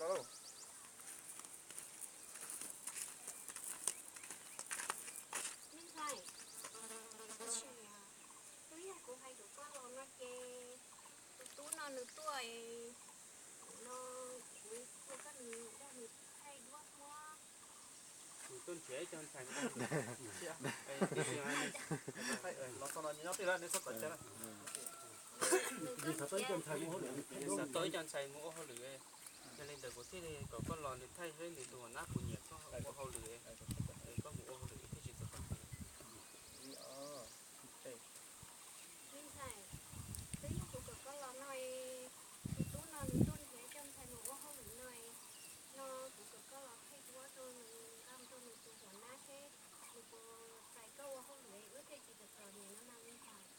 Me ntxhais, tab sis twb yog kuv hais rau koj los no ces tus tub no nws tuaj es no kuv ua koj nws dag nws thaij duab muab. Kuv tuaj nrhiav ib co ntxhais mus ua hauj lwm. Los txog no nyob twj lawm, neb txhob tawm tsam na. Nws xav tau ib co ntxhais mus ua hauj lwm. Yog li ntawd kuv thiaj li kom koj los nws thaij seb nws tus uas nab puas nyiam koj ua hauj lwm, koj mus ua hauj lwm thiaj tsis txom nyem. Me ntxhais, twb yog kuv kom koj los no es, tus tub no nws tuaj nrhiav cov ntxhais mus ua hauj lwm no es, no kuv kom koj los thaij duab rau nws, nqa rau nws tus uas nab seb nws puas txais koj ua hauj lwm es wb thiaj tsis txom txom nyem no mas me ntxhais.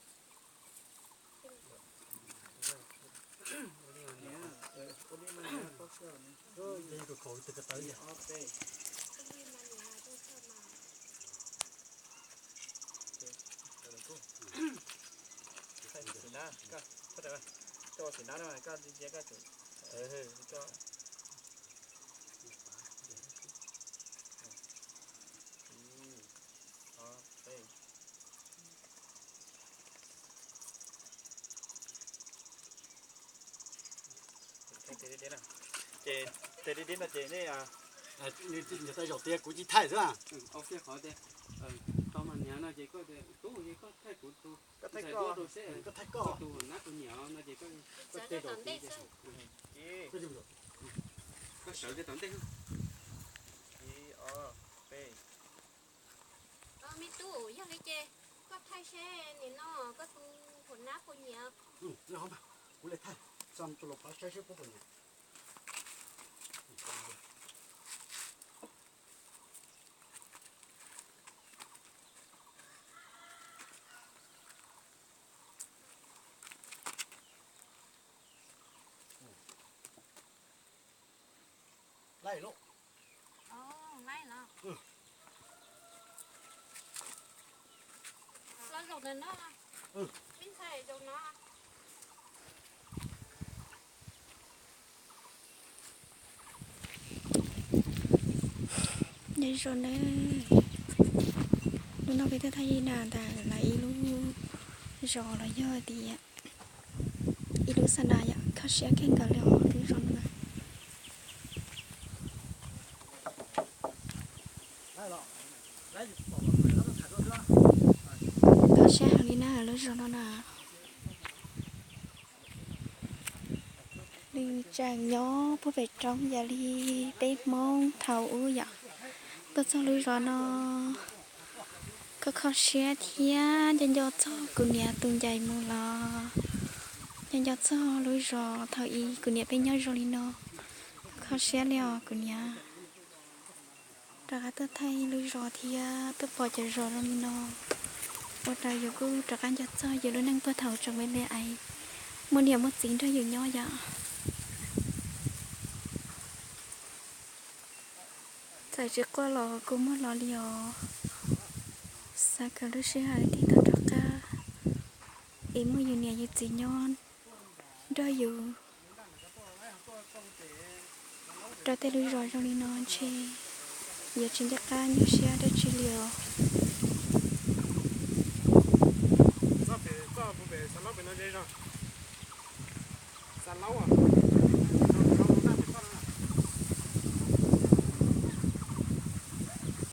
Xim nab, koj, koj ua xim nab no, koj ntsia koj tsum, koj, ib, ob, peb. Ces tej dib dib no ces nej, nws tsis zaum tias kuv tsis thaij xwb. Tau mas niam no ces koj, tub ces koj thaij kuv tus, koj thaij koj, koj thaij koj tus nab kuv nyiam no ces koj, koj sawv kiag tom ntej. Ib, ob, peb. Me tub, yog li ces koj thaij seb nim no koj tus huam nab puas nyiam. Kuv li thaij, txog tus los pov saib seb puab puas nyiam. Laij lauj. Los zaum ntawm no. Me ntxhais zaum no. Nyob zoo nawb, hnub no peb tuaj thaij na ntawm lawv ib lub zos los yog tias ib lub xa na yom, kho siab kawg nkaus li os lub zos no. Kho siab heev li na lub zos no na. Nws tseem nyob puag pem roob yam li peb Hmoob thaum ub yom. Tuaj txog lub zos no kho kho siab thiab nco nco txog kuv niam tus ncais mus los nco nco txog lub zos thaum ub kuv niam peb nyob zoo li no. Kho siab li os kuv niam. Rov qab tuaj thaij lub zos thiab tuaj pom cov zos zoo li no, ua rau yus kuj rov qab nco txog yus lub neej puag thaum tseem me me es muaj niam muaj txiv nrog yus nyob yom. Txawm tsis quaj los kuj muaj los li os. Xav kom lub sij hawm tib tau rov qab es muaj yus niam yus txiv nyob nrog yus rau tej lub zos zoo li no ntshe yuav tsis nco qab nyuaj siab dab tsi li os. Xav laub a?